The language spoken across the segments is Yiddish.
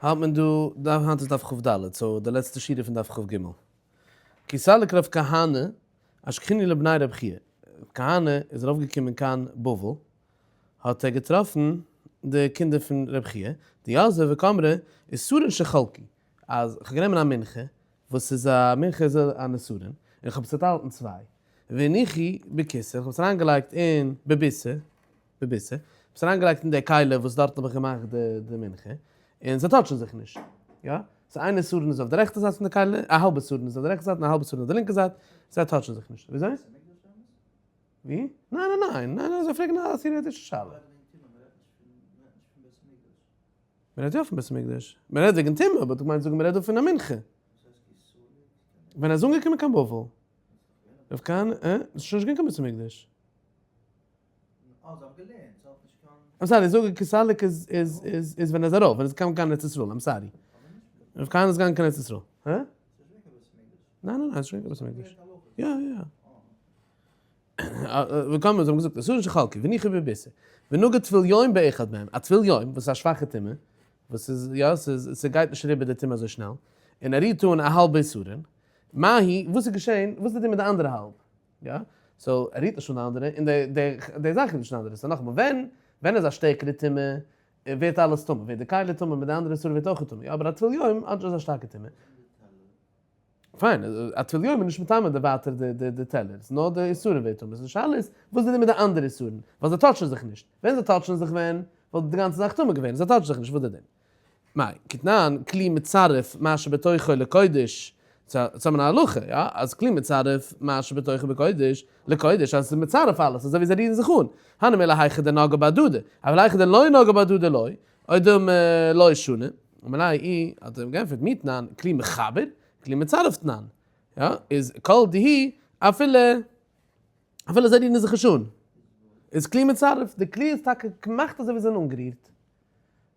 האלט מען דא, דף, היינט איז דף כ"ד, so די לעצטע שורה פון דף כ"ג. כי סליק רב כהנא, אשכחינהו לבני רב חייא. רב כהנא איז ארויפגעקומען קיין בבל, האט ער געטראפן די קינדער פון רב חייא, דיתבי וקאמרי עשרון שחלקו, אז כ'האב גענומען א מנחה, וואס איז א מנחה איז א עשרון, און כ'האב עס צעטיילט אין צוויי, והניחו בכיסא, כ'האב עס אריינגעלייגט אין בביסא, בביסא, כ'האב עס אריינגעלייגט אין די כלי וואס דארטן האב איך געמאכט די מנחה, און זיי touch ן זיך נישט, יא? so איין עשרון איז אויף די רעכטע זייט פון די כלי, א האלבע עשרון איז אויף די רעכטע זייט און א האלבע עשרון אויף די לינקע זייט, זיי touch ן זיך נישט. וויאזוי? ווי? ניין ניין ניין, ניין ניין, זיי פרעגן א טעארעטישע שאלה. מען רעדט יא פון בית המקדש. מען רעדט וועגן טומאה, אבער דו מיינסט זאגן מען רעדט דא פון א מנחה. ווען ער איז אנגעקומען קיין בבל, רב כהנא, אה? עס איז שוין נישט געווען קיין בית המקדש. I'm sorry, זאג כי סליק איז איז איז איז ווען ער איז ארויף, ווען ער איז געקומען קיין ארץ ישראל, I'm sorry. רב כהנא איז געגאנגען קיין ארץ ישראל. הא? ניין ניין ניין, עס איז שוין געווען בית המקדש. יא יא. וקאמרי, זיי האבן געזאגט, עשרון שחלקו, והניחו בביסא, ונגע טבול יום באחד מהם, א טבול יום, וואס איז א שוואכע טומאה, וואס איז, יא, ס'איז, ס'גייט נישט אריבער די טומאה אזוי שנעל, און ער רירט אן א האלבע עשרון, מהו, וואס איז געשען, וואס איז די דין מיט די אנדערע האלב? יא, so ער רירט נישט אן די אנדערע, און די, די, די זאך רירט נישט אן די אנדערע, so נאכאמאל, ווען, ווען איז א שטערקערע טומאה, ווערט אלעס טמא, ווערט די כלי טמא, מיט די אנדערע עשרון ווערט אויך טמא, יא, אבער א טבול יום האט נישט אזא שטארקע טומאה. פיין, א טבול יום איז נישט מטמא די ווייטער די טעלערס, נאר די עשרון ווערט טמא. so די שאלה איז, וואס איז די דין מיט די אנדערע עשרון? ווייל זיי touch ן זיך נישט. ווען זיי touch ן זיך ווען, וואלט די גאנצע זאך טמא געווען. זיי touch ן זיך נישט, וואס איז די דין? מאי, כתנן, כלי מצרף מה שבתוכו לקודש, so האט מען א הלכה, יא, אז כלי מצרף מה שבתוכו בקודש, לקודש, אז עס איז מצרף אלעס, אזוי ווי זיי רירן זיך אן. הני מילי היכא דנגעי בהדדי, אבל היכא דלא נגעי בהדדי לא, או דלמא לא שני, אמר ליה אי, האט ער אים גענטפערט, מי תנן, כלי מחבר, כלי מצרף תנן, יא, איז כל דהו אפילו, אפילו זיי רירן זיך נישט אן, איז כלי מצרף, די כלי איז טאקע געמאכט אזוי ווי זיי זענען אנגערירט,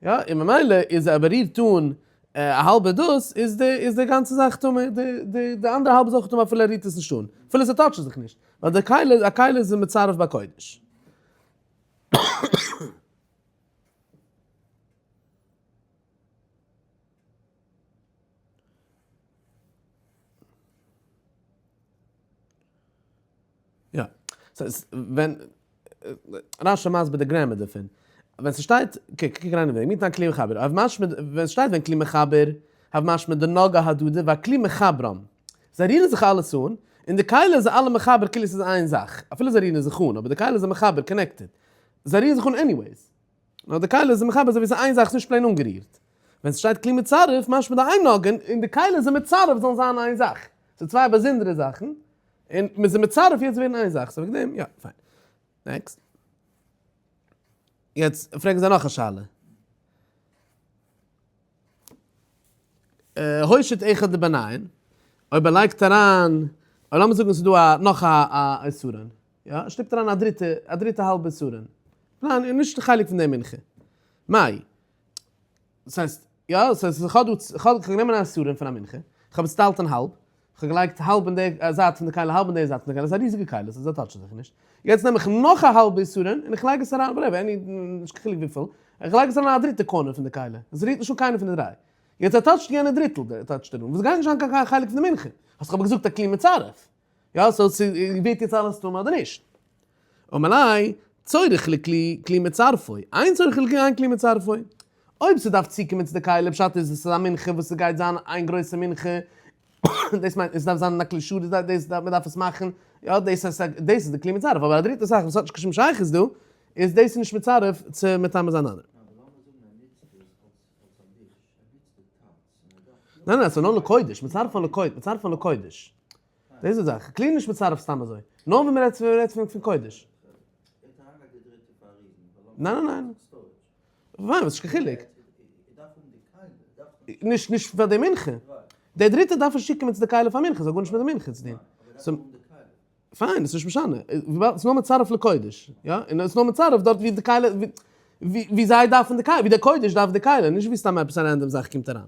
יא, און ממילא איז אויב ער רירט אן א האלבע דאס, איז די, איז די גאנצע זאך טמא, די, די, די אנדערע האלב איז אויך טמא אפילו ער רירט עס נישט אן, אפילו זיי touch ן זיך נישט, ווייל די כלי, א כלי איז מצרף בקודש. יא. ס'איז ווען רש"י מסביר די grammar דערפון. ווען ס'שטייט, קוק, קוק אריין אין דעם, מי תנן כלי מחבר, הוה משמע, ווען ס'שטייט ווען כלי מחבר, הוה משמע דנגעי אהדדי והכלי מחברם. זיי רירן זיך אלעס אן, און די כלי איז אלע מחבר כאילו ס'איז איין זאך. אפילו זיי רירן זיך אן, אבער די כלי איז א מחבר connected. זיי רירן זיך אן anyways. נאר די כלי איז מחבר אזוי ווי ס'איז איין זאך, ס'איז נישט plain אנגערירט. ווען ס'שטייט כלי מצרף, משמע דאין נוגעין, און די כלי איז מצרף זאלן זיין איין זאך. ס'איז צוויי באזונדערע זאכן, און מ'איז מצרף יעצט ווערן איין זאך. so וועגן דעם, יא, פיין. Next. יעצט פרעגן זיי נאך א שאלה. הושיט אחד לביניהן, אויב ער לייגט אריין, אויב לאמיר זאגן ס'איז דא א נאך א עשרון, יא, ער שטופט אריין א דריטע, א דריטע האלבע עשרון, ניין, איז נישט חלק פון די מנחה. מאי, דאס הייסט, יא, ס'הייסט איך האב דא, איך האב גענומען א עשרון פון א מנחה, איך האב עס צוטיילט אין האלב, איך האב געלייגט האלב אין די זייט פון די כלי, האלב אין די זייט פון די כלי, ס'איז א ריזיגע כלי, so זיי touch ן זיך נישט. יעצט נעם איך נאך א האלבע עשרון און איך לייג עס אריין, whatever, any, נישט קיין חילוק וויפיל, איך לייג עס אריין אין א דריטע corner פון די כלי, עס רירט נישט אן קיינער פון די דריי. יעצט ער touch ט יענע דריטל, touch ט ער אן, וואס גייט נישט זיין קיין חלק פון די מנחה, האסט דאך אבער געזאגט א כלי מצרף. יא, so ס'ווערט יעצט אלעס טמא אדער נישט? אמר ליה, צורך לכלי כלי מצרפו, אין צורך לכלי אין כלי מצרפו. אויב ס'דארף צוקומען צו די כלי, פשט איז עס איז א מנחה וואס ס'גייט זיין איין גרויסע מנחה, דאס מיינט עס דארף זיין אין א כלי שרת, דאס דארף מ'דארף עס מאכן, יא דאס איז דאס איז די כלי מצרף, אבער א דריטע זאך וואס האט נישט קיין שום שייכות דא, איז דאס איז נישט מצרף צו מטמא זיין אנדערע. ניין ניין, ס'איז נאר לקודש, מצרפן לקודש, מצרפן לקודש. דאס איז די זאך, כלי נישט מצרף סתם אזוי, נאר ווען מ'רעדט ווען מ'רעדט פון קודש. ניין ניין ניין. ווייל וואס איז קיין חילוק? נישט נישט פאר די מנחה. דער דריטער דארף נישט צוקומען צו די כלי פאר מנחה, ס'האט גארנישט מיט די מנחה צו טון. פיין, עס איז נישט משנה. וויבאלד ס'איז נאר מצרף לקודש. יא? און עס איז נאר מצרף דארט ווי די כלי, ווי זיי דארפן די כלי, ווי דער קודש דארף די כלי, נישט ווי סתם עפעס א random זאך קומט אריין.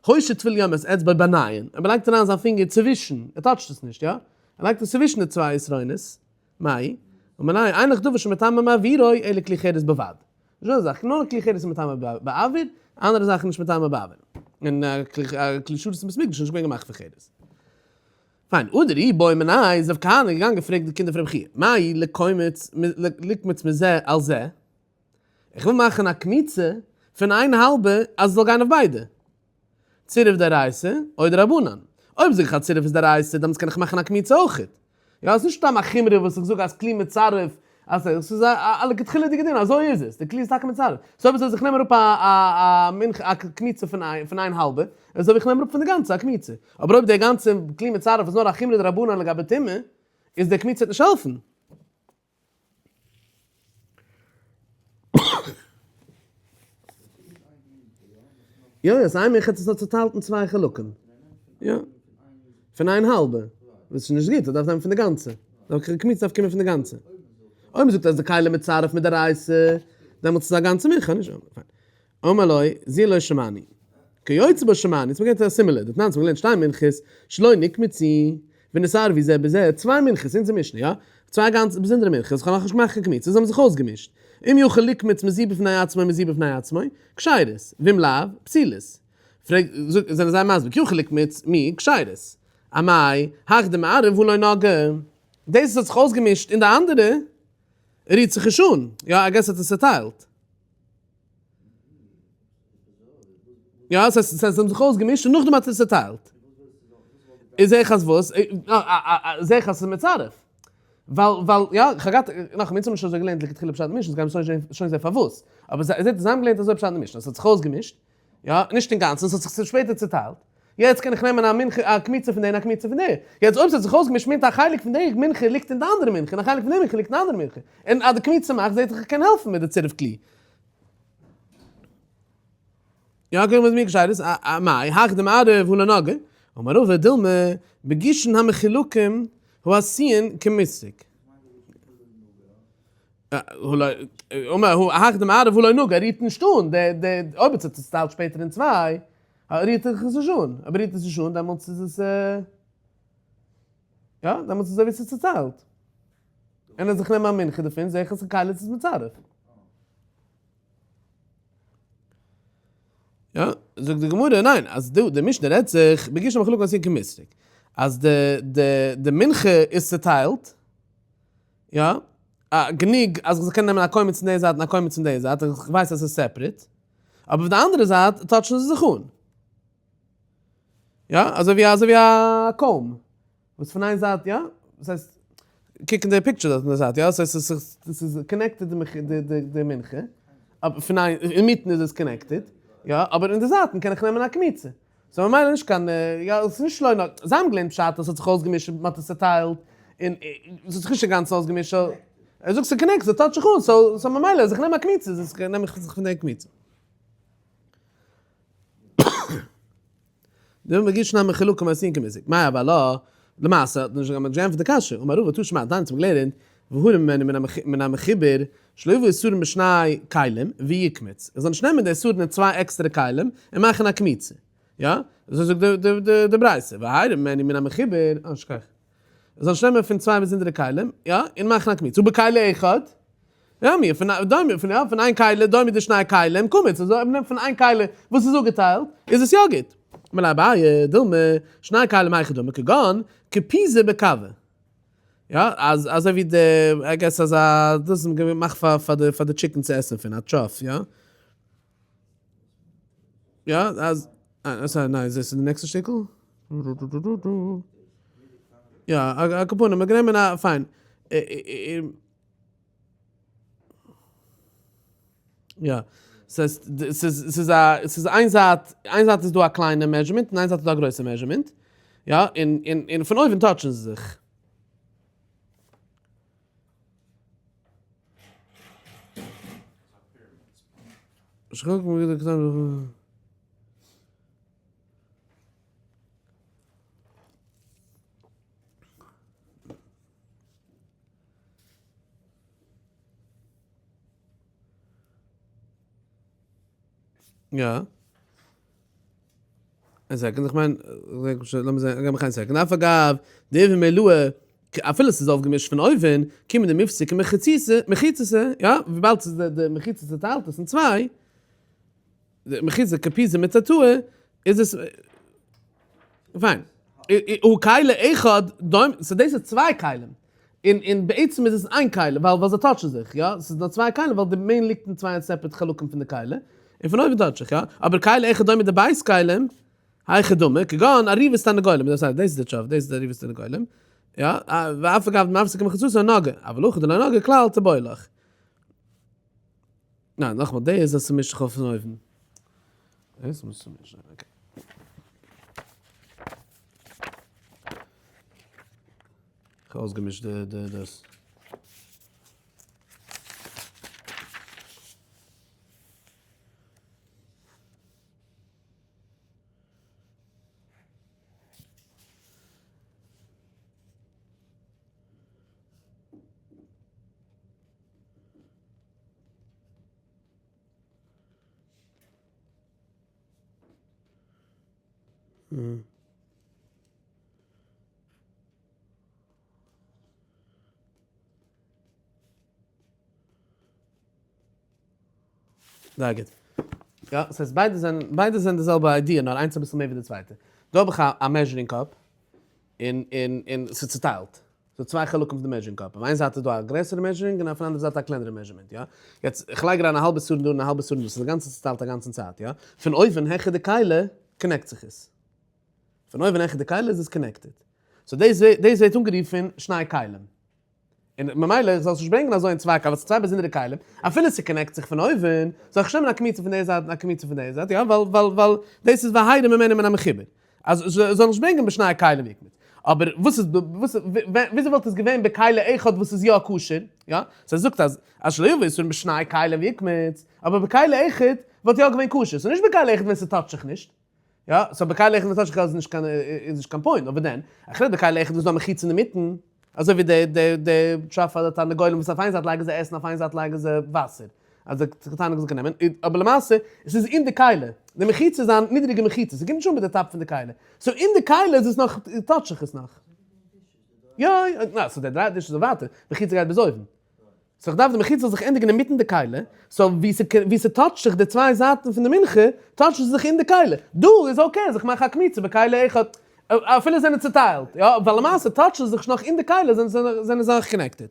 הושיט טבול יום את אצבעו ביניהן, ער לייגט אריין זיין פינגער צווישן, ער touch ט עס נישט, יא? ער לייגט עס צווישן די צוויי עשרונות, מאי? אמר ליה, אין לך דבר שמטמא מאוירו אלא כלי חרס בלבד. נישט דא אזא זאך, נאר כלי חרס איז מטמא באוויר. אנדערע זאכן נישט מטמא באווען. און א כלי שרת אין בית מקדש איז נישט געווען געמאכט פון חרס. פיין, אדער אי בעי מיניה איז רב כהנא געגאנגען געפרעגט די קינדער פון רבי חייא, מהו לקומץ לקמוץ מזה על זה, איך וויל מאכן א קמיצה פון איין האלבע אז עס זאל גיין אויף ביידע. צירוף דאורייתא או דרבנן. אויב זאג איך אז צירוף איז דאורייתא דעמאלטס קען איך מאכן א קמיצה אויכעט. יא, עס איז נישט סתם א חומרא וואס איך זאג אז כלי מצרף, אז עס איז א לכתחילה'דיגע דין, אזוי איז עס, די כלי איז טאקע מצרף. סאו אויב אזוי אז איך נעם אראפ א מנחה א קמיצה פון איין האלבע, איז אזוי ווי איך נעם אראפ פון די גאנצע א קמיצה. אבער אויב די גאנצע כלי מצרף איז נאר א חומרא דרבנן לגבי טומאה, איז די קמיצה וועט נישט העלפן. יא יא, ס'איז איין מנחה ס'איז נאר צוטיילט אין צוויי חלקים. יא. פון איין האלבע. וואס איז נישט גוט, מ'דארף נעמען פון די גאנצע. די קמיצה דארף קומען פון די גאנצע. אויב מ'זאגט אז די כלי מצרף מדאורייתא, דעמאלטס איז א גאנצע מנחה, נישט? פיין. אמר לו, זו לא שמענו. כיוצא בו שמענו, ס'איז געווען א similar, דתנן האט מען געלערנט שתי מנחות, שלא נקמצו, ונתערבו זה בזה, צוויי מנחות, אונזער משנה, יא? צוויי גאנץ באזונדערע מנחות, איך האב נאכנישט געמאכט קיין קמיצה, זיי האבן זיך אויסגעמישט. אם יכול לקמוץ מזו בפני עצמו ומזו בפני עצמו, כשרות, ואם לאו, פסולות. פרעג, זאג, זענען זיי מסביר, כי יכול לקמוץ מי, כשרות. אמאי, הך דמערב הא לא נגע. דאס וואס האט זיך אויסגעמישט אין די אנדערע, רירט זיך נישט אן. יא, I guess האט עס צעטיילט. יא, עס הייסט, זיי האבן זיך אויסגעמישט און נאכדעם האט ער עס צעטיילט. איז זעה איך אז וואס? זעה איך אז ס'איז מצרף. ווייל, ווייל, יא, איך האב געהאט, נאכאמאל, אונז האבן נישט אזוי געלערנט לכתחילה פשט אין משנה, אונז גיימיר שוין זען פארוואס. אבער זיי, זעט אויס זיי האבן געלערנט אזוי פשט אין משנה, אז ס'האט זיך אויסגעמישט, יא, נישט אינגאנצן, ס'האט זיך שפעטער צעטיילט. יעצט קען איך נעמען א מנחה, א קמיצה פון די און א קמיצה פון די. יעצט אויב ס'האט זיך אויסגעמישט מיינט א חלק פון די מנחה ליגט אין די אנדערע מנחה און א חלק פון די מנחה ליגט אין די אנדערע מנחה. און אז די קמיצה מאכט זעט זיך איך קען העלפן מיט די צירוף כלי. יא קודם איז מיר געשיידעס א מאי הך דמערב הוא לא נגע, אמר רבא דילמא בגישין המחולקים הוא עשיין כמסיק. אמר הוא הך דמערב הוא לא נגע, ער רירט נישט אן די די אויב עס האט זיך צוטיילט שפעטער אין צוויי רירט ער זיך נישט אן, אויב רירט עס נישט אן דעמאלטס איז עס יא דעמאלטס איז אזוי ווי עס איז צוטיילט. און אז איך נעם א מנחה דערפון זעה איך אז כלי איז מצרף. יא, זאגט די גמרא, ניין, אז דא די משנה רעדט זיך בגישין המחולקין העשויין כמסרק, אז די די די מנחה איז צוטיילט, יא, גענוג אז איך זאל קענען נעמען א קומץ פון די זייט און א קומץ פון די זייט, איך ווייס אז עס איז separate, אבער אויף די אנדערע זייט touch ן זיי זיך אן. יא, אזוי ווי אזוי ווי א comb. וואס פון איין זייט יא, דאס הייסט, קוק אין די picture דארט אין די זייט יא, ס'הייסט עס איז עס איז connected די די די מנחה, אבער פון איין אינמיטן איז עס connected, יא, אבער אין די זייטן קען איך נעמען א קמיצה. סאו ממילא נישט קיין, יא, עס איז נישט שלא נאר, זיי האבן געלערנט פשט אז עס האט זיך אויסגעמישט און מען האט עס צעטיילט, און עס האט זיך נישט אינגאנצן אויסגעמישט, סאו, ער זאגט ס'איז connected, ס'טouch ט זיך אן, סאו סאו ממילא אז איך נעם א קמיצה איז עס נעם איך זיך פון די קמיצה. די מגיש נאמען חילוקים עשין כמזיק, מאי אבל לא, למעשה האט נישט געענטפערט די קשיא, אמר רבא תא שמע, דאן האט מען געלערנט, והרם ממנו מן המחובר, שלא יבוא עשרון בשני כלים, ויקמץ, ער זאל נישט נעמען די עשרון אין צוויי עקסטערע כלים, און מאכן א קמיצה. יא? אזוי זאגט די ברייתא, והרם ממנו מן המחובר, אה, שכח. ער זאל נישט נעמען פון צוויי באזונדערע כלים, יא, און מאכן א קמיצה, ובכלי אחד, יא, מיר, פון דומיא, פון יא, פון איין כלי, דומיא דשני כלים, קמיץ, אזוי אויב מ'נעמט פון איין כלי וואס איז אפגעטיילט, איז עס יא גוט. אמר ליה אביי, דילמא, שני כלים היכי דמי, כגון, כפיזה בקבא. יא, אז אזוי ווי די, I guess אזא, דאס איז געמאכט פאר פאר די פאר די chicken צו עסן פון, א trough, יא. יא, אז, sorry, ניין, איז דאס די נעקסטע שטיקל? יא, על כל פנים, מ'האט גענומען א, פיין. יא, ס'הייסט, ס'איז, ס'איז א, ס'איז איין זייט, איין זייט איז דא א קליינע measurement און איין זייט איז דא א גרויסע measurement, יא, און, און, און פון אויבן touch ן זיי זיך. יא. איין second, איך מיין, לאמיר זען, געב מיך איין second. אף אגב, דעיווע מילואה, אפילו ס'איז אויפגעמישט פון אויבן, קומען די מפסיק און מחיצתא, יא, וויבאלד ס'איז די מחיצה צוטיילט עס אין צוויי. מחיצה כפיזה מתתאה איז עס פיין. הוא כלי אחד דומה, so דאס איז צוויי כלים, און און בעצם איז עס איין כלי ווייל ווייל זיי touch ן זיך, יא? ס'איז נאר צוויי כלים ווייל די מעין ליגט אין צוויי separate חלקים פון די כלי, און פון אויבן touch איך, יא? אבער כלי אחד דומה דב' כלים, היכי דמי, כגון אריבת תרנגולים, דאס איז די תשובה, דאס איז די אריבת תרנגולים, יא? ואף על גב דמפסיק מחיצתן נגעו, אבל הכא דלא נגעו כלל תיבעי לך. ניין, נאכאמאל, דאס איז אז ס'מישט זיך אויף פון אויבן. דאס מוז צומישן, okay. כ'האב אויסגעמישט די די דאס. זייער גוט. יא, ס'הייסט ביידע זענען, ביידע זענען די זעלבע idea, נאר איינס אביסל מער ווי די צווייטע. דא האב איך א measuring cup, און און און ס'איז צוטיילט. ס'דא צוויי חלקים פון די measuring cup, אויף איין זייט איז דא א גרעסערע measuring און אויפן אנדערע זייט א קלענערע measurement, יא? יעצט איך לייג אריין א האלבע סרן דא און א האלבע סרן דא, ס'איז אינגאנצן צוטיילט א גאנצן צייט, יא? פון אויבן העכער די כלי connect זיך עס. פון אויבן העכער די כלי איז עס connected. so דאס דאס ווערט אנגערופן שני כלים. און ממילא איך זאל עס נישט ברענגען אזוי אין צוויי כלים, ווייל ס'איז צוויי באזונדערע כלים, אפילו ס' connect זיך פון אויבן, זאל איך נישט נעמען א קמיצה פון די זייט און א קמיצה פון די זייט, יא? ווייל ווייל ווייל דאס איז והיינו ממנו מן המחובר. אז זאל נישט ברענגען בשני כלים יקמוץ. אבער וואס איז וואס וויאזוי וואלט עס געווען בכלי אחד וואס איז יא כשר? יא? so ער זאגט אז אז שלא יבא עשרון בשני כלים יקמוץ, אבער בכלי אחד וואלט יא געווען כשר. ס'איז נישט בכלי אחד ווען ס' touch ט זיך נישט. יא? so בכלי אחד ווען ס' touch ט זיך איז נישט קיין איז נישט קיין point. אבער דען, אחרי בכלי אחד וואס איז דא מחיצה אינמיטן, אזוי ווי די די די trough אדער תרנגולים וואס אויף איין זייט לייגן זיי עסן אויף איין זייט לייגן זיי וואסער. אז די תרנגול זאל קענען נעמען, אבער למעשה עס איז אין די כלי, די מחיצה איז א נידריגע מחיצה, ס'קומט נישט אן ביז די top פון די כלי, so אין די כלי איז עס נאך, touch איך עס נאך. יא, יא, so דער דרייט נישט אזוי ווייטער, מחיצה גייט ביז אויבן. so איך דארף די מחיצה זאל זיך ענדיגן אינמיטן די כלי, so ווי ס' touch ט זיך די צוויי זייטן פון די מנחה, touch ן זיי זיך אין די כלי. דא איז okay אז איך מאך א קמיצה בכלי אחד, אפילו זענען צוטיילט, יא, ווייל למעשה touch ן זיי זיך נאך אין די כלי, זענען זיי אויך connected.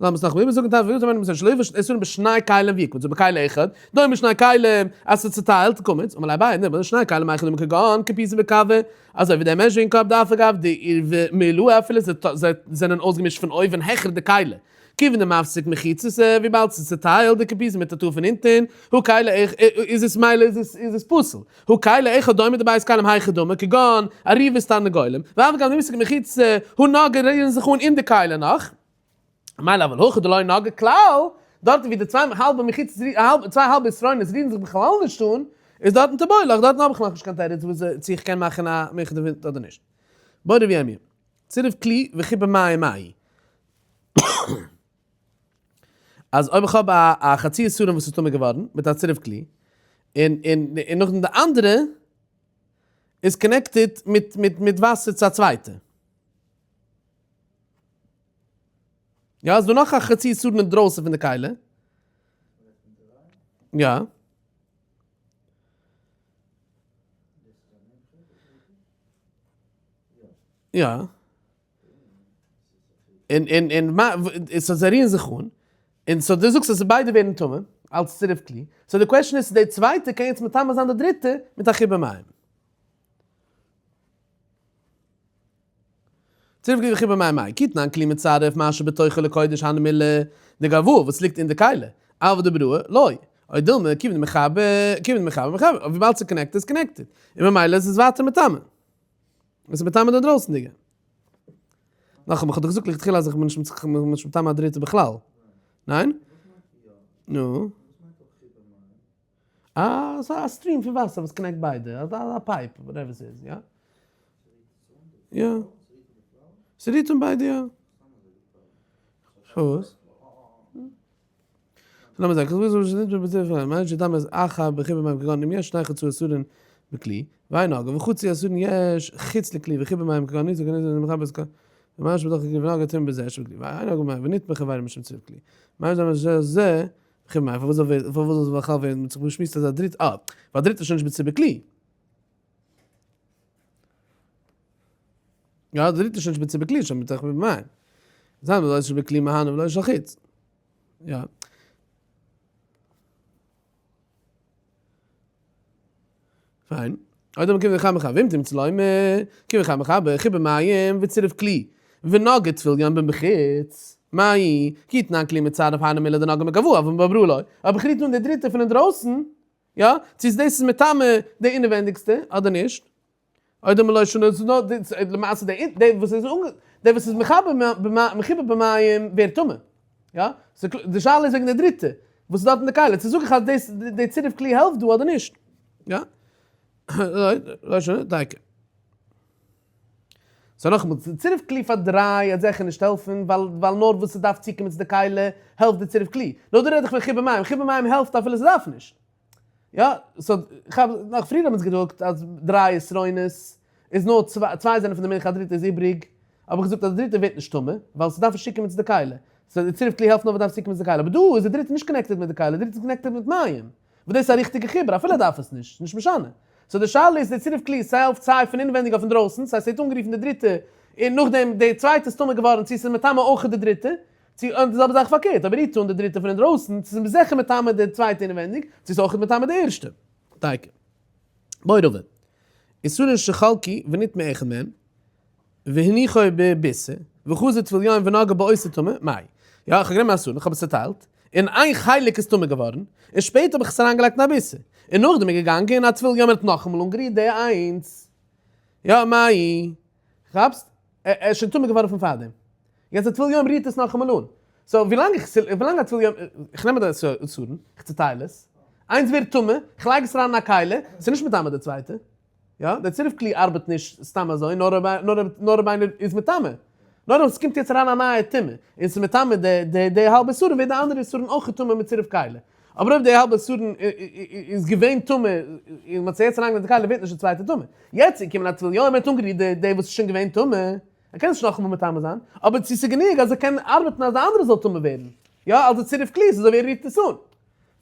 לאמיר עס נאכאמאל איבערזאגן, טייל ווערטער מיינען בשני שלו' עשרים בשני כלים ויקמוץ ובכלי אחד, דומה שני כלים אז ס'איז צוטיילט קמץ, אמר ליה אביי, נאר שני כלים היכי דמי כגון כפיתא וכבא, אזוי ווי דער measuring cup דאף אגב דעירבו מעילאי אפילו זיי זענען אויסגעמישט פון אויבן העכער די כלי, כיוון דמפסיק מחיצתא וויבאלד ס'איז צוטיילט די כפיתא מתתאה פון אונטן, הא כלי איז עס מילא איז עס פסול. הא כלי אחד דומה דב' כלים היכי דמי כגון אריבת תרנגולים, ואף על גב דמפסיק מחיצתא הא נגעי רירן זיך אן אין די כלי נאך, מילא אבל הכא דלא נגעי כלל, דארטן ווי די צוויי האלבע מחיצות צוויי האלבע עשרונות רירן זיך בכלל נישט אן, איז דארטן תיבעי לך, דארטן האב איך נאכנישט קיין תירוץ וואס צו איך קען מאכן א מנחה דערפון אדער נישט. בעי רב ירמי', צירוף כלי וחיבור מים מהו. אז אויב איך האב א חצי עשרון וואס איז טמא געווארן מיט א צירוף כלי, און און און נאכדעם די אנדערע איז connected מיט מיט מיט וואסער צו א צווייטע. יא, איז דא נאך א חצי עשרון אינדרויסן פון די כלי? יא. יא. און און און מה so זיי רירן זיך אן, און so דו זאגסט אז ביידע ווערן טמא, אלס צירוף כלי, so די question איז צו די צווייטע קען יעצט מטמא זיין די דריטע מיט א חיבור מים. צירוף כלי וחיבור מים מאי, כי תנן כלי מצרף מה שבתוכו לקודש הני מילי דגואי וואס ליגט אין די כלי, אבל דבראי לא, או דילמא כיוון דמחבר כיוון דמחבר מחבר, וויבאלד ס'איז connected איז connected, און ממילא איז עס ווייטער מטמא. עס איז מטמא די דרויסנדיגע. נאכאמאל, איך האב דאך געזאגט לכתחילה אז איך בין נישט מטמא א דריטע בכלל. ניין? נו? אה, ס'איז א stream פון וואסער וואס connect ביידע, א pipe, whatever ס'איז, יא. יא. ס'רירט אן ביידע, יא. פארוואס? לאמיר זען, בכלי, ואין נגעו, וחצי עשרון יש חוץ לכלי וחיבור מים כגון ניזוק ומה שבתוך הכלי ונגע טומאה בזה שבכלי, ואין נגעו במים ונטמא חבירו משום צירוף כלי, מה זה זה. חיבור מים, פארוואס זאל פארוואס זאל בכלל ווערן, מ'האט זיך געשמועסט אז א דריטע, אה, ווייל א דריטע איז שוין נישט בציבור כלי. יא, א דריטע איז שוין נישט בציבור כלי, שוין בציבור מים. זיין ולא שבכלי מהנה ולא של חוץ. יא. פיין. אויב דער מקיף וחמך ואם תמצא לומר, מקיף וחמך בחיבור מים וצירוף כלי, ונגע טבול יום במחיץ, מאי, כי יתנן כלי מצרף היינו מילה דנגע מגבוה אבל מבברא לא. אבער איך רירט אן די דריטע פון אינדרויסן, יא, צו איז דאס איז מטמא די אינעווענדיגסטע אדער נישט. אויב דער מלא שנה איז נאר די למעשה די די וואס איז אנגע די וואס איז מחבר מחובר במים ווערט טמא. יא? די שאלה איז וועגן די דריטע וואס איז דארט אין די כלי, צו זאג איך אז דאס די צירוף כלי העלפט דא אדער נישט. יא? לא שנה דייקא. so נאכאמאל, די צירוף כלי פאר דריי וועט זיכער נישט העלפן, ווייל ווייל נאר וואס ס'דארף צוקומען צו די כלי העלפט די צירוף כלי. נאר דא רעד איך פון חיבור מים, חיבור מים העלפט אפילו ס'דארף נישט. יא, so כ'האב נאך פריער האבן אונז געזאגט אז דריי עשרונות איז נאר צוויי, צוויי זענען פון די מנחה א דריטע איז איבריג, האב איך געזאגט אז די דריטע ווערט נישט טמא, ווייל ס'דארף נישט צוקומען צו די כלי, so די צירוף כלי העלפט נאר ווען דארף צוקומען צו די כלי, אבער דא איז די דריטע נישט connected מיט די כלי, די דריטע איז connected מיט מים, וואס דאס איז א ריכטיגע חיבור אפילו ער דארף עס נישט, נישט משנה. so די שאלה איז די צירוף כלי ס'העלפט סיי פון אינווענדיג אויף אינדרויסן, סיי ס'ווערט אנגערופן די דריטע און נאכדעם די צווייטע איז טמא געווארן צו ס'איז מטמא אויך די דריטע, צו און די זעלבע זאך פארקערט, אויב ער רירט אן די דריטע פון אינדרויסן, צו ס'איז זיכער מטמא די צווייטע אינעווענדיג, צו ס'איז אויך מטמא די ערשטע. תיקו. בעי רבא. עשרון שחלקו ונטמא אחד מהם, והניחו בביסה, וחזר טבול יום ונגע באותו טמא, מאי. יא, איך האב גענומען א עשרון, איך האב עס צעטיילט, און איין חלק איז טמא געווארן, און שפעטער האב איך עס אריינגעלייגט אין א ביסה. און נאכדעם איז געגאנגען א טבול יום און האט נאכאמאל אנגערירט די איינס. יא, מאי. כאפסט? ער איז שוין טמא געווארן פון פארדעם. יעצט א טבול יום רירט עס נאכאמאל אן. so ווילאנג איך ווילאנג א טבול יום, איך נעם די עשרון, איך צוטייל עס, איינס ווערט טמא, איך לייג עס אריין אין א כלי, ס'איז נישט מטמא די צווייטע. יא, די צירוף כלי ארבעט נישט סתם אזוי, נאר אויב נאר אויב איינער איז מטמא. נאר אויב ס'קומט יעצט אריין א נייע טומאה, און ס'איז מטמא די די די האלבע עשרון, ווערט די אנדערע עשרון אויך טמא מיט צירוף כלי. אבער אויב די האלבע עשרון איז געווען טמא, און מ'האט עס יעצט אריינגעלייגט אין די כלי, ווערט נישט די צווייטע טמא. יעצט איז געקומען א טבול יום, ער האט אנגערירט די די וואס איז שוין געווען טמא, ער קען עס נישט נאכאמאל מטמא זיין, אבער צו ס'איז גענוג אז ער קען ארבעטן אז די אנדערע זאל טמא ווערן, יא, אלס די צירוף כלי, ס'איז אזוי ווי ער רירט עס אן.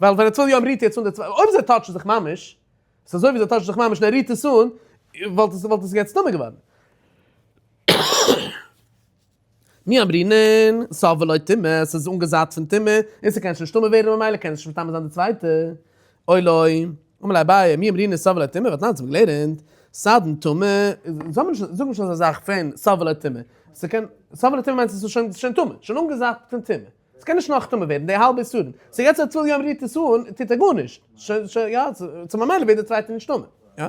ווייל ווען א טבול יום רירט יעצט אן די צווייטע, אויב זיי touch ן זיך ממש, ס'איז אזוי ווי זיי touch ן זיך ממש און ער רירט עס אן, וואלט עס וואלט עס יעצט טמא געווארן. מי אמרינן, סבא לא טומאה, ס'איז אנגעזאפט פון טומאה, און ס'קען שוין נישט טמא ווערן ממילא קען עס נישט מטמא זיין די צווייטע. או לא, אמר ליה אביי, מי אמרינן סבא לא טומאה, והתנן האט מען געלערנט, סדין טמא, זאג נישט אזא זאך פון סבא לא טומאה, ס'קען, סבא לא טומאה מיינט ס'איז שוין שוין טמא, שוין אנגעזאפט פון טומאה, ס'קען נישט נאך טמא ווערן, די האלבע עשרון, so יעצט אז טבול יום רירט עס אן, טוט ער גארנישט, שוין שוין יא, so ממילא ווערט די צווייטע נישט טמא, יא.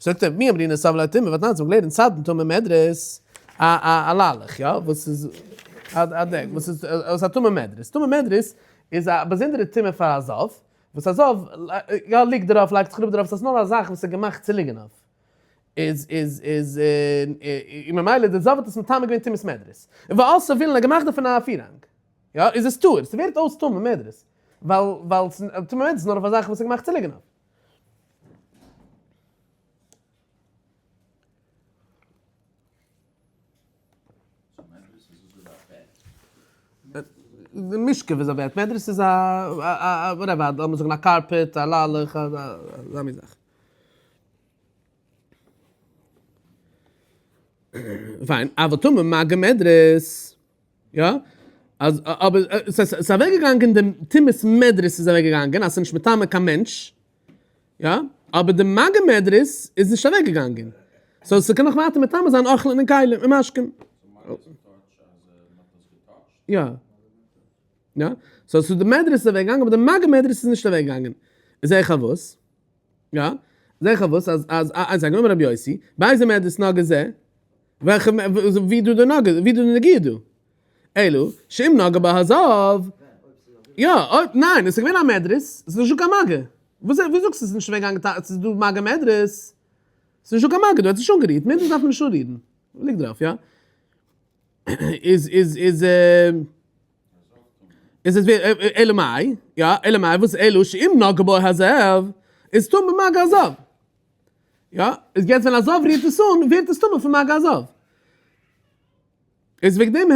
זאגט ער, מי אמרינן סבא לא טומאה, והתנן האט מען געלערנט, סדין טמא מדרס, א א א ליילעך, יא, וואס איז, א א דעק, וואס איז, וואס א טמא מדרס, טמא מדרס איז א באזונדערע טומאה פאר א זב, וואס א זב, יא, ליגט דערויף, לייגט זיך אראפ דערויף, ס'איז נאר א זאך וואס איז געמאכט צו ליגן אויף. איז, איז, איז, און ממילא די זב האט עס מטמא געווען טומאת מדרס. און ועשאו וילון האט געמאכט דערפון א פירהאנג. יא, איז עס טהור, ס'ווערט אויס טמא מדרס. ווייל, ווייל טמא מדרס איז נאר אויף א זאך וואס איז געמאכט צו ליגן אויף. די משכב איז א בעט, מדרס איז א א whatever, לאמיר זאגן א carpet, א ליילעך, אזא מין זאך. פיין, אבל טמא מגע מדרס, יא? אז אבער ס'איז אוועקגעגאנגען די טומאת מדרס איז אוועקגעגאנגען אז ס'איז נישט מטמא קיין מענטש, יא, אבער די מגע מדרס איז נישט אוועק געגאנגען, so ס'קען נאך ווייטער מטמא זיין אוכלין און כלים און משקים. יא. יא. so ס'איז די מדרס איז אוועק געגאנגען אבער די מגע מדרס איז נישט אוועק געגאנגען. זעה איך פארוואס. יא. זעה איך פארוואס אז אז אז זאג נאר רבי יוסי, באיזה מדרס נגע זה? וועלכע ווי דא די נגע ווי דא די נגיעה דא? אלא שאם נגע בה הזב, יא, אויב, ניין, עס איז געווען א מדרס, עס איז נישטא קיין מגע. וואס ווי זאגסטו עס איז נישט אוועקגעגאנגען טא עס איז דא מגע מדרס? עס איז נישטא קיין מגע דא, ער האט עס נישט אנגערירט, מדרס דארף מען נישט אנרירן. ליגט דערויף, יא. איז איז איז איז עס ווער אלא מאי, יא, אלא מאי וואס אלא שאם נגע בו הזב, איז טמא במגע הזב. יא, איז יעצט ווען א זב רירט עס אן, ווערט עס טמא פון מגע הזב. איז וועגן דעם,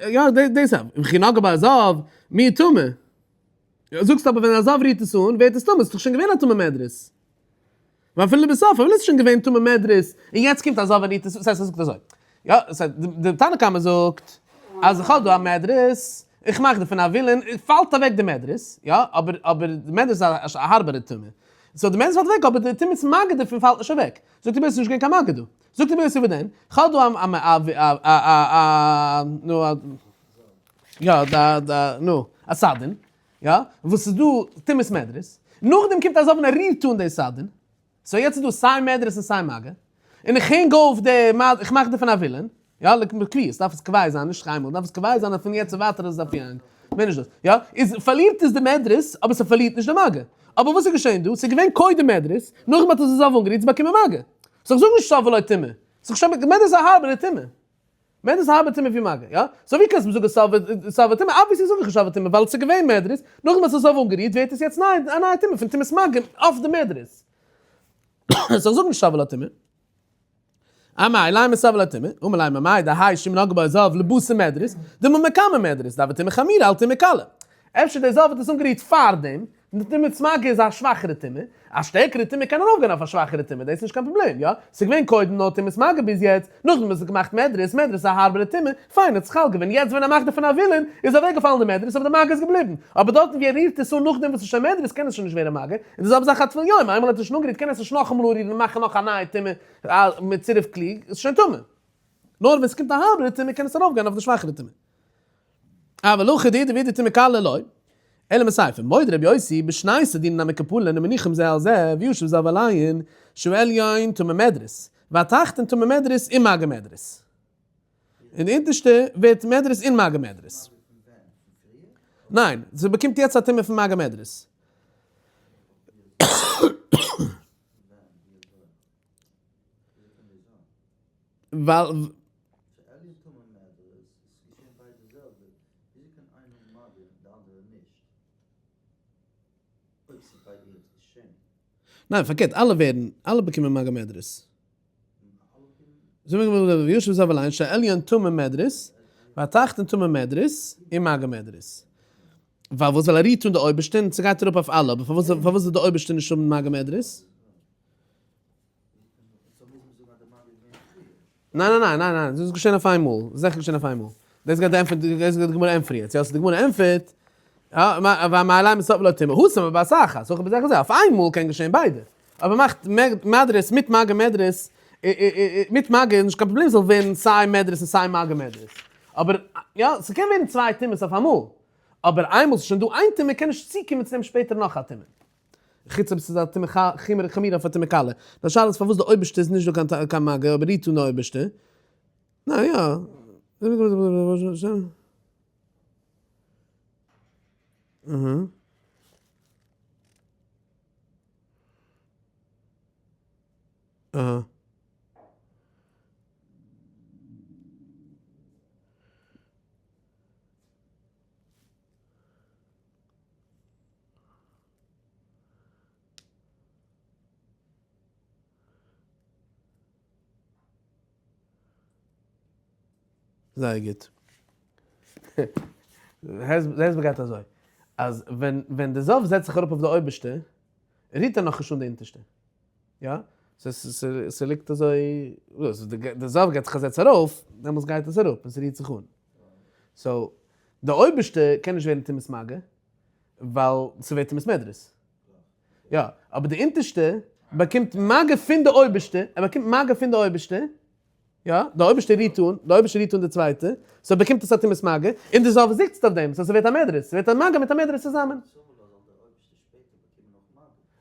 יא, דאס, וכי נגע בו הזב, מי טמא? זאגסט אבער ווען א זב רירט עס אן ווערט עס טמא, ס'איז דאך שוין געווען א טמא מדרס. ואפילו לבסוף, אפילו ס'איז שוין געווען טמא מדרס, און יעצט קומט א זב און רירט עס אן, ס'הייסט ער זאגט אזוי, יא, ס'הייסט די תנא קמא זאגט אז איך האב דא א מדרס, איך מאך דערפון א וילון, פאלט אוועק די מדרס, יא, אבער אבער די מדרס איז א הארבערע טומאה, so די מדרס פאלט אוועק אבער די טומאת מגע דערפון פאלט נישט אוועק, זאגט רבי יוסי ס'איז נישט געווען קיין מגע דא, זאגט רבי יוסי וואס דען, כ'האב דא א א א א א נו א יא די די נו א סדין, יא, וואס איז דא טומאת מדרס, נאכדעם קומט א זב און ער רירט אן די סדין, so יעצט איז דא סיי מדרס און סיי מגע, און איך הענג אויף די מד, איך מאך דערפון א וילון, יא, לקביעות, דארף עס קובע זיין, נישט איינמאל, דארף עס קובע זיין אז פון יעצט און ווייטער איז עס א פיהאנג, מער נישט דאס, יא, איז פארלירט עס די מדרס, אבער ס'פארלירט נישט די מגע. אבער וואס איז געשען דא? ס'איז געווען קודם מדרס, נאכדעם האט עס די זב אנגערירט, ס'איז באקומען מגע. so איך זאג נישט סבא לא טומאה, ס'איז שוין מדרס איז א הארבערע טומאה. מדרס איז א הארבערע טומאה ווי מגע, יא? so ווי קענסטו מיר זאגן סבא סבא טומאה? obviously זאג איך נישט סבא טומאה, ווייל ס'איז געווען מדרס, נאכדעם האט עס די זב אנגערירט, ווערט עס יעצט ניי, א נייע טומאה פון טומאת מגע אויף די מדרס. so איך זאג נישט סבא לא טומאה. אמאי לימא סבא לא טומאה, אמר ליה ממאי דהאי שאם נגע בו זב לבתר מדרס, דילמא מקמי מדרס, דהוה טומאה חמירא על טומאה קלה. אפשר דער זב האט עס אנגערירט פארדעם, די טומאת מגע איז א שוואכערע טומאה, א שטערקערע טומאה קען ארויפגיין אויף א שוואכערע טומאה, דאס איז נישט קיין פראבלעם, יא? ס'איז געווען קודם נאר טומאת מגע ביז יעצט, נאכדעם האט זיך געמאכט מדרס, מדרס איז א הארבערע טומאה, פיין האט זיך חל געווען, יעצט ווען ער מאכט דערפון א וילון, איז אוועקגעפאלן די מדרס אבער די מגע איז געבליבן, אבער דארטן ווי ער רירט עס אן נאכדעם וואס ס'איז שוין מדרס קען עס שוין נישט ווערן מגע, און די זעלבע זאך א טבול יום, איינמאל ער האט עס שוין אנגערירט קען ער עס נישט נאכאמאל אנרירן און מאכן נאך א נייע טומאה מיט צירוף כלי, איז שוין טמא. נאר ווען ס'קומט א הארבערע טומאה קען עס ארויפגיין אויף די שוואכערע טומאה. אבל הכא דאידי ואידי טומאה קלה לא. אלא מסיפא, מודה רבי יוסי בשני סדינין המקופלין ומניחם זה על זה וישב זב עליהן שהעליון טמא מדרס והתחתון טמא מדרס ומגע מדרס. און די אונטערשטע ווערט מדרס און מגע מדרס. ניין, ס'באקומט יעצט א טומאה פון מגע מדרס. ווייל. ניין, פארקערט, אלע ווערן, אלע באקומען מגע מדרס. וישב זב עליהן שהעליון טמא מדרס, והתחתון טמא מדרס, און מגע מדרס. פארוואס? ווייל ער רירט אן די אויבערשטע און ס'גייט אראפ אויף אלע, אבער פארוואס פארוואס זאל די אויבערשטע נישט האבן מגע מדרס? ניין ניין ניין ניין ניין, דאס איז געשען אויף איינמאל, דאס איז זיכער געשען אויף איינמאל. דאס גייט די ענטפער, דאס גייט די גמרא ענטפערן יעצט, יא, so די גמרא ענטפערט, יא, ואמאי לימא סבא לה טומאה, התם בבת אחת, הכא בזה אחר זה, אויף איינמאל קען געשען ביידע. אויב מען מאכט מדרס מיט מגע מדרס, מיט מגע איז נישט קיין פראבלעם ס'זאל ווערן סיי מדרס און סיי מגע מדרס. אבער יא, ס'קען ווערן צוויי טומאות אויף אמאל. אבער איינמאל ס'איז שוין דא איין טומאה קען נישט צוקומען צו דעם שפעטער נאך א טומאה. חוץ אויב ס'איז א טומאה חמורה אויף א טומאה קלה. די שאלה איז פארוואס די אויבערשטע איז נישט דא קיין מגע אויב ער רירט אן די אויבערשטע. ניין יא. אהה. אהה. זייער גוט. די הסבר גייט אזוי, אז ווען ווען די זב זעצט זיך אראפ אויף די אויבערשטע, רירט ער נאכנישט אן די אונטערשטע. יא? ס'ליגט אזוי, די זב געבט זיך א זעץ ארויף, דעמאלטס גייט עס אראפ און ס'רירט זיך אן. so, די אויבערשטע קען נישט ווערן טומאת מגע, ווייל ס'ווערט טומאת מדרס. יא, אבער די אונטערשטע באקומט מגע פון די אויבערשטע, ער באקומט מגע פון די אויבערשטע, יא, די אויבערשטע רירט אן, די אויבערשטע רירט אן די צווייטע, so באקומט עס א טומאת מגע, און די זב זיצט אויף דעם, so ס'ווערט א מדרס, ס'ווערט א מגע מיט א מדרס צוזאמען.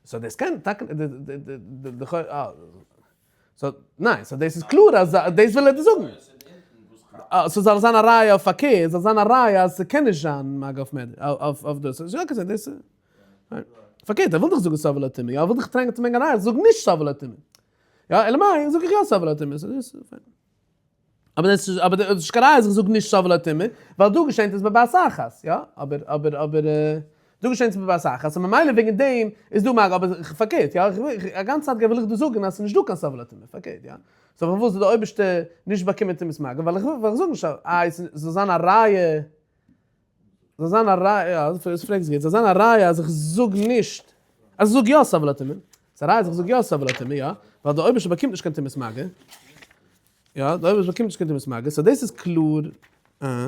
so דאס קען טאקע, די so ניין, so דאס איז קלאר אז דאס וויל ער דיר זאגן. ס'זאל זיין א ראיה אויף פארקערט, זאל זיין א ראיה אז ס'קען נישט זיין מגע אויף מער, אויף דאס. יא קען זיין דאס. פארקערט, ער וויל דאך זאגן סבא לה טומאה, יא, ער וויל דאך טרענגען צו ברענגען א ראיה, זאג נישט סבא לה טומאה. יא, אלא מאי, זאג איך יא סבא לה טומאה. אבער דאס איז, אבער דאס איז נישט קיין ראיה אז איך זאג נישט סבא לה טומאה, ווייל דא געשענט עס בבת אחת, יא, אבער, אבער, אבער, דא געשענט עס בבת אחת, און ממילא וועגן דעם איז דא מגע, אבער פארקערט, יא, א גאנצע צייט וויל איך דא זאגן אז עס איז נישט דא קיין סבא לה טומאה, פארקערט, יא. so פארוואס זאל די אויבערשטער נישט באקומען טומאת מגע, ווייל איך וויל, ווייל איך זאג נישט אז, איי, ס'זאל זיין א ראיה. זאל זיין א ראיה, דאס פרעגסט גוט, זאל זיין א ראיה אז איך זאג נישט, אז איך זאג יא סבל הטומאה, ס'איז א ראיה אז איך זאג יא סבל הטומאה, יא, ווייל דער אויבערשטער באקומט נישט קיין טומאת מגע, יא, דער אויבערשטער באקומט נישט קיין טומאת מגע, so דאס איז קלאר, אה.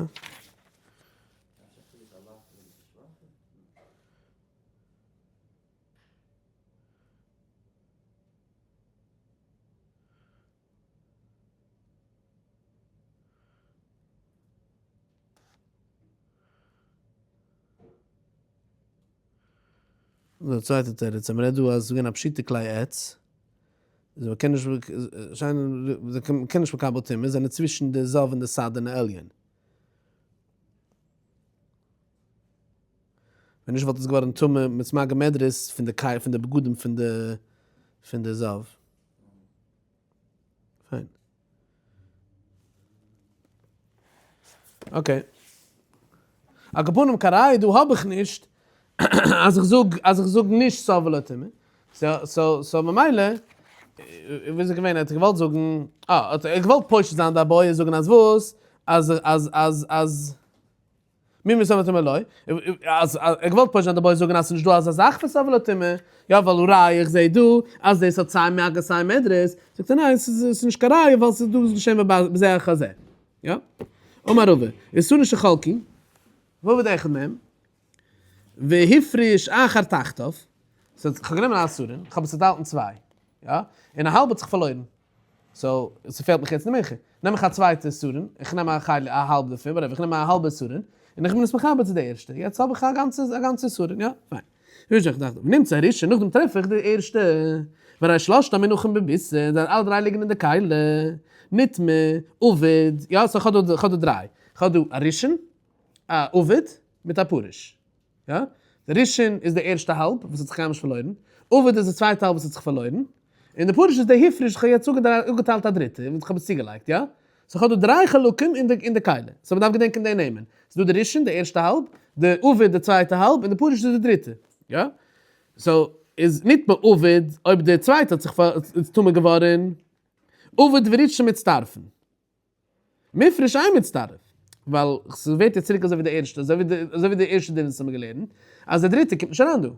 די צווייטע תירוץ אז מ'רעדט דא אז ס'איז געווען א פשוטע כלי עץ, איז מ'קען נישט מ'קען נישט מקבל טומאה, זענען צווישן די זב און די סדין העליון. ווען נישט וואלט עס געווארן טמא מיט מגע מדרס פון די פון די בגדים פון די פון די זב. פיין. okay. על כל פנים קיין ראיה דא האב איך נישט אז איך זאג אז איך זאג נישט סובל לטומאה. so so ממילא ווי איז ער געווען? ער האט געוואלט זאגן אה האט ער געוואלט פושט זיין די בעיא זאגן אז וואס? אז אז אז אז מי מסב לטומאה לא, אז ער געוואלט פושט זיין די בעיא זאגן אז ס'נישט דא אזא זאך פון סובל לטומאה, יא ווייל הא ראיה איך זעה דא אז דאס האט סיי מגע סיי מדרס, זאגט ער ניין ס'איז נישט קיין ראיה ווייל ס'איז דא געשען בזה אחר זה, יא? אמר רבא, איסורין שחלקו, ועבד אחד מהם, והפריש אחר תחתיו, so כ'האב גענומען א עשרון, כ'האב עס צוטיילט אין צוויי, יא? און א האלב האט זיך פארלוירן. so, ס'פעלט מיך יעצט די מנחה. נעם איך א צווייטע עשרון, איך נעם א חלק, א האלב דערפון, whatever, איך נעם א האלבע עשרון, און איך בין עס מחבר צו די ערשטע. יעצט האב איך א גאנצע, א גאנצע עשרון, יא? פיין. רישא איך דאכט, נמצא הראשון, נאכדעם טרעף איך די ערשטע. והרי שלשתן מונחים בביסה, זיי אלע דריי ליגן אין די כלי. נטמא, אבד, יא, so כ'האב דא, כ'האב דא דריי. כ'האב דא א ראשון, א אבד, מיט א פרוש. יא? די ראשון איז די ערשטע האלב וואס האט זיך קיינמאל נישט פארלוירן, אבד איז די צווייטע האלב וואס האט זיך פארלוירן, און די פרוש איז די הפריש וואס כ'האב יעצט אפגעטיילט א דריטע און כ'האב עס צוגעלייגט, יא? so כ'האב דא דריי חלקים אין די אין די כלי, so מ'דארף געדענקען די נעמען, ס'איז דא די ראשון די ערשטע האלב, די אבד די צווייטע האלב, און די פרוש איז די דריטע, יא? so איז נטמא אבד אויב די צווייטע האט זיך איז טמא געווארן, אבד וראשון מצטרפין. מופרש אין מצטרף, ווייל ס'ווערט יעצט צוריק אזוי ווי די ערשטע, אזוי ווי די אזוי ווי די ערשטע דין וואס האמיר געלערנט, אז די דריטע קומט נישט אריין דא.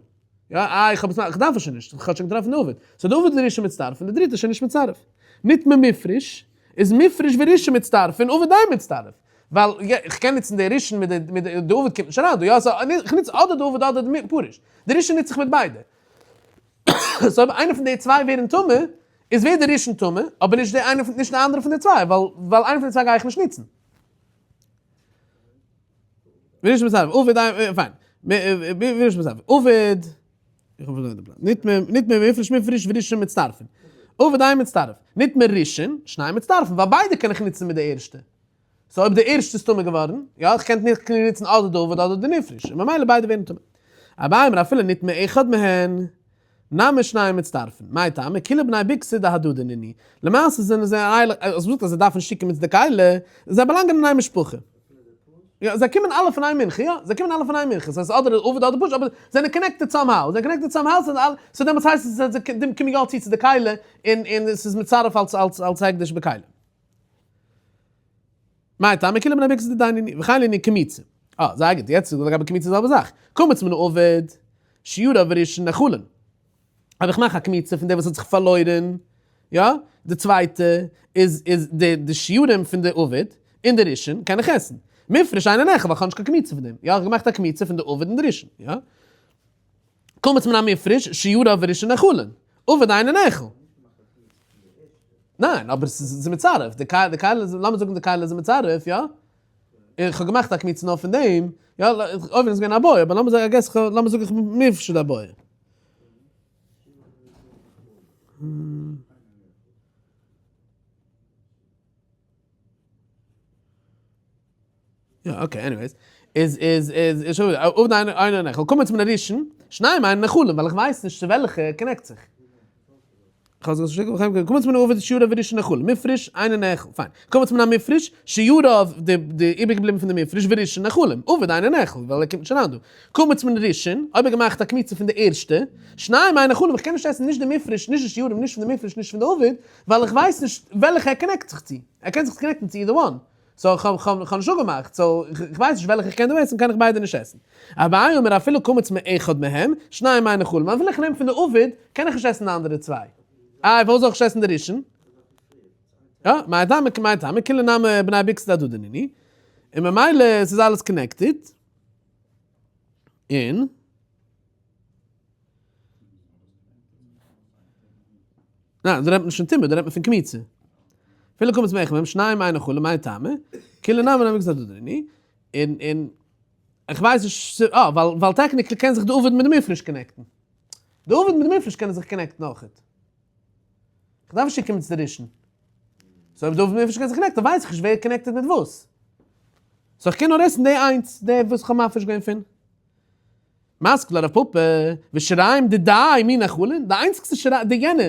יא, איי איך האב עס איך דארף עס שוין נישט, איך האב שוין געטראפן די אבד. so די אבד וראשון מצטרף און די דריטע איז שוין נישט מצטרף. נטמא מופרש, איז מופרש וראשון מצטרף און אבד אין מצטרף. ווייל איך קען נוצן די ראשון מיט די מיט די די אבד קומט נישט אריין דא, יא, so איך נוץ אדער די אבד אדער די פרוש. די ראשון נוץ איך מיט ביידע. so אויב איינע פון די צוויי ווערן טמא, איז ווערט די ראשון טמא, אבער נישט די איינע פון נישט די אנדערע פון די צוויי, ווייל ווייל איינע פון די צוויי גיי איך נישט נוצן. וראשון מצטרף, אבד איין, פיין. וראשון מצטרף, אבד, איך האב פארלוירן די פלאץ. נטמא, נטמא מופרש מופרש וראשון מצטרפין. אבד אין מצטרף. נטמא ראשון, שניהם מצטרפין, ווייל ביידע קען איך נוצן מיט די ערשטע. so אויב די ערשטע איז טמא געווארן, יא, איך קען נישט נוצן אדער די אבד אדער די מופרש, און ממילא ביידע ווערן טמא. אביי אמר אפילו נטמא אחד מהן, נמי שניהם מצטרפין. מאי טעמא? כולהו בני בוקתא דהדדי נינהו. למעשה זענען זיי א אז מ'זאגט אז זיי דארפן שיקן מיט די כלי, זיי באלאנגען אין איין משפחה. יא, זיי קומען אלע פון איין מנחה, יא, זיי קומען אלע פון איין מנחה, ס'הייסט אדער אבד אדער פרוש, אבער זיי זענען connected somehow, זיי זענען connected somehow, so דעמאלטס הייסט עס אז זיי קומען יא צו צו די כלי, און און ס'איז מצרף אלס אלס אלס הקדש בכלי. מאי טעמא כולהו בני בוקתא דהדדי נינהו, וכן לענין קמיצה. אה, זייער גוט, יעצט לגבי קמיצה די זעלבע זאך. קמץ מן האבד, שיריו וראשון נאכלין. אויב איך מאך א קמיצה פון דער וואס האט זיך פארלוירן, יא, די צווייטע איז איז די די שיעורים פון די אבד און די ראשון קען איך עסן. מופרש אינו נאכל ווייל איך האב נישט קיין קמיצה פון דעם. יא, איך האב געמאכט א קמיצה פון די אבד און די ראשון, יא. קמץ מן המופרש, שיריו וראשון נאכלין. אבד אינו נאכל. ניין, אבער ס'איז מצרף, די כלי, די כלי, לאמיר זאגן די כלי איז מצרף, יא? איך האב געמאכט א קמיצה נאר פון דעם, יא, אויבן איז געווען א בוי, אבער לאמיר זאגן, I guess, לאמיר זאגן איך בין מפשט א בוי. יא okay anyways, איז איז איז איז שוין אבד אינו נאכל, קמץ מן הראשון, שניהם אינן נאכלין, ווייל איך ווייס נישט צו וועלכע connect זיך. קמץ מן האבד שיריו וראשון נאכלין, מופרש אינו נאכל, פיין. קמץ מן המופרש, שיריו די די איבערגעבליבן פון די מופרש וראשון נאכלין, אבד אינו נאכל, ווייל ער קומט נישט אריין דא. קמץ מן הראשון, אויב ער געמאכט א קמיצה פון די ערשטע, שניהם אינן נאכלין, איך קען נישט עסן נישט די מופרש, נישט די שיעורים, נישט פון די מופרש, נישט פון די אבד, ווייל איך ווייס נישט וועלכע ער connect זיך צו. ער קען זיך connect ן צו either one. so איך האב נישט אפגעמאכט, so איך ווייס נישט וועלכע איך קען דא עסן, קען איך ביידע נישט עסן. אביי אומר אפילו קמץ מאחד מהם, שניים אין נאכלים, אפילו איך נעם פון די עביד, קען איך נישט עסן די אנדערע צוויי. איי, פארוואס זאל איך נישט עסן די ראשון? יא, מאי טעמא כמאי טעמא, כולהו נמי בני בוקתא דהדדי נינהו, און ממילא עס איז אלעס connected, און. ניין, דא רעדט מען נישט פון טומאה, דא רעדט מען פון קמיצה. אפילו קמץ מאחד מהם, שניים אין נאכלים, מאי טעמא, כולהו נמי בני בוקתא דהדדי נינהו, און און איך ווייס נישט, אה, ווייל ווייל technically קען זיך די עביד מיט די מופרש connect ן. די עביד מיט די מופרש קענען זיך connect ן אויכעט. איך דארף נישט צוקומען צו די ראשון. so אויב די עביד מיט מופרש קען זיך connect ן, ווייס איך נישט ווער connected מיט וואס. so איך קען נאר עסן די איינס, די וואס איך האב מפריש געווען פון. מתקיף לה רב פפא, ושיריים דידיה מי נאכלין, די איינציגסטע שיריים, די יענע,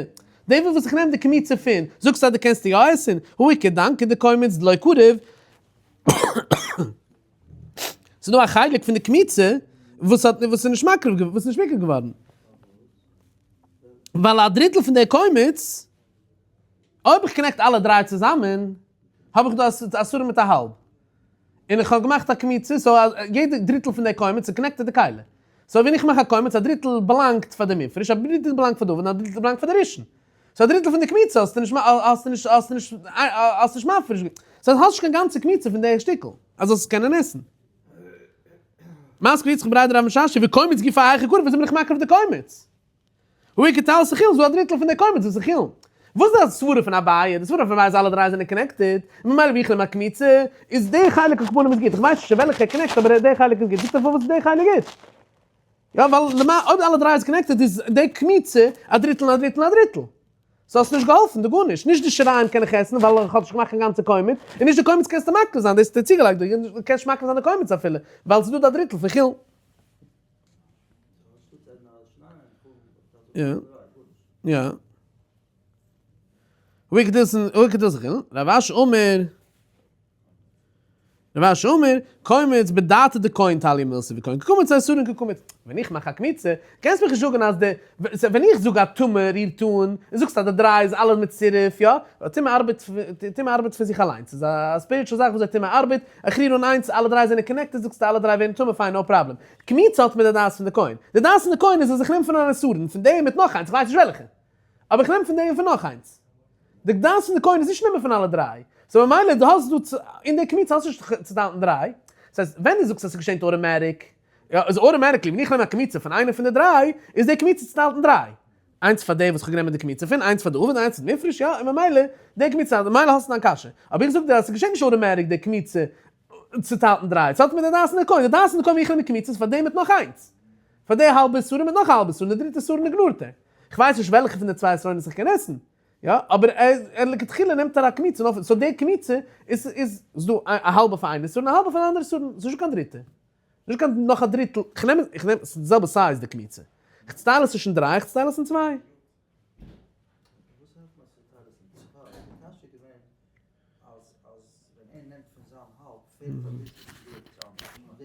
די וואס איך נעם די קמיצה פון, זאגסט אז די קענסט יא עסן, הא איכא דנקא דקומץ דלא קריב, ס'איז דא א חלק פון די קמיצה וואס האט וואס איז נישט מקריב וואס איז נישט מקריב געווארן, ווייל א דריטל פון די קומץ, אויב איך connect אלע דריי צוזאמען, האב איך דא א עשרה מיט א האלב. און איך האב געמאכט א קמיצה, so יעדע דריטל פון די קומץ איז connected די כלי. so ווען איך מאך א קומץ, א דריטל באלאנגט פאר די מופרש, א דריטל באלאנגט פאר די עביד, און א דריטל באלאנגט פאר די ראשון. so א דריטל פון די קמיצה האסטו נישט האסטו נישט האסטו נישט האסט נישט מפריש געווען. so האסט נישט קיין גאנצע קמיצה פון די שטיקל אז זאלסט עס קענען עסן. מתקיף לה יצחק בריה דרב משרשיא, וקומץ גופיה היכי קריב, וויאזוי בין איך מקריב די קומץ? הא איכא תלתא חולין, ס'דא א דריטל פון די קומץ וואס איז חולין. וואס איז די סברה פון אביי? די סברה פון אביי איז אלע דריי זענען connected, און ממילא ווי איך נעם א קמיצה, איז די חלק על כל פנים איז גוט, איך ווייס נישט צו וועלכע ער connect אבער די חלק איז גוט, זאגט ער פארוואס איז די חלק גוט? יא ווייל למעשה אויב אלע דריי איז connected איז די קמיצה א דריטל און א דריטל און א דריטל. so האסט נישט געהאלפן דא גארנישט, נישט די שיריים קען איך עסן ווייל איך האב נישט געמאכט קיין גאנצע קומץ, און נישט די קומץ קענסטו מקריב זיין, דאס האט ער צוגעלייגט דא, דו קענסט נישט מקריב זיין די קומץ אפילו, ווייל ס'איז דא די דריטל פון חולין. יא. יא. ווי קען דאס ווי קען דאס זיך רב אשי אמר רב אשי אמר קומץ בדעתא דכהן תליא מילתא וכהן קקמץ עשרון קקמץ ווען איך מאך א קמיצה קענסט מיך נישט זאגן אז די ווען איך זאג א טומאה רירט אן און זאגסט אז די דריי איז אלע מיט צירוף יא טומאה ארבעט טומאה ארבעט פון זיך אליינס ס'איז א spiritual זאך וויאזוי טומאה ארבעט איך ריר אן איינס אלע דריי זענען connected זאגסטו אלע דריי ווערן טמא פיין no problem קמיצה האט מיט די דעת פון די כהן. די דעת פון די כהן איז אז איך נעם פון אן עשרון, פון דעם מיט נאך איינס, איך ווייס נישט וועלכע. אבער איך נעם פון דעם און פון נאך איינס. די דעת פון די כהן איז נישט נעמען פון אלע דריי. so ממילא דו האסט דא אין די קמיצה האסטו נישט צוטיילט אין דריי. דאס הייסט ווען דו זאגסט אז ס'געשענט automatic, יא, איז automatically ווען איך נעם א קמיצה פון איינע פון די דריי, איז די קמיצה צוטיילט אין דריי. איינס פאר די וואס איך האב גענומען די קמיצה פון, איינס פאר די עביד און איינס פאר די מופרש, יא, און ממילא די קמיצה, ממילא האסטו דיין קשיא. אבער איך זאג דיר אז ס'געשענט נישט automatic די קמיצה צוטיילט אין דריי, ס'האט מיט די דעת און די כהן, די דעת און די כהן ווי איך נעם די קמיצות פאר דעם מיט נאך איינס, פאר די האלבע עשרה מיט נאך א האלבע עשרה און די דריטע עשרה ignore ט ער. כ'ווייס נישט וועלכע פון די צוויי עשרונות איך קען עסן, יא, אבער ער לכתחילה נעמט ער א קמיצה נאר פון, so די קמיצה איז איז דא א האלבע פאר איין עשרה און א האלבע פאר די אנדערע עשרה, ס'איז נישטא קיין דריטע. נישט קיין נאך א דריטל, כ'נעם כ'נעם, ס'איז די זעלבע size די קמיצה. כ'צוטייל עס נישט אין דריי, כ'צוטייל עס אין צוויי. וואס העלפט מיר אז צוטייל עס אין צוויי? די קשיא איז געווען אז אז ווען ער נעמט פון זיין האלב פעלט אביסל צו די צו אנדערע.